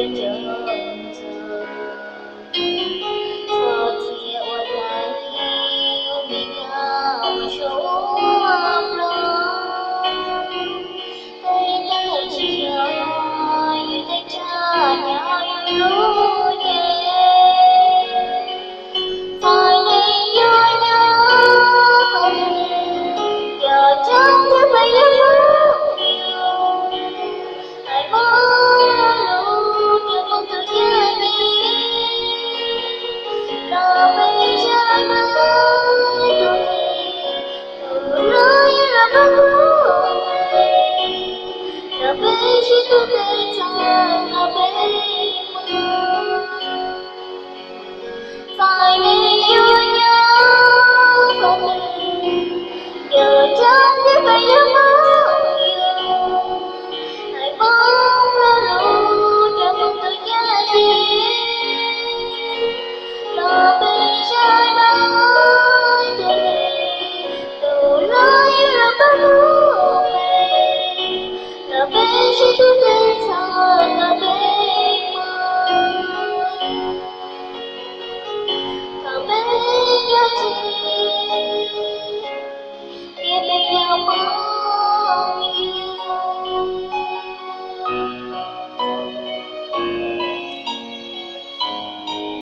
Txhob txia ua dlaim, ua me nyuam suav ua nplog, tej teb tsis yog yus tej tsa, nyob yus lub cev. Txom nyem yuav nyob qhov twg, cov tsob ntxhab peb yuav hlub yus, hais muaj lus rau tus yaj yim, los peb sab nqaij tug twg, tus hlob yuav los pab kuv, los peb sib tw tes txhawm los peb mus. Txom nyem yuav nyob qhov twg, cov tsob ntxhab peb yuav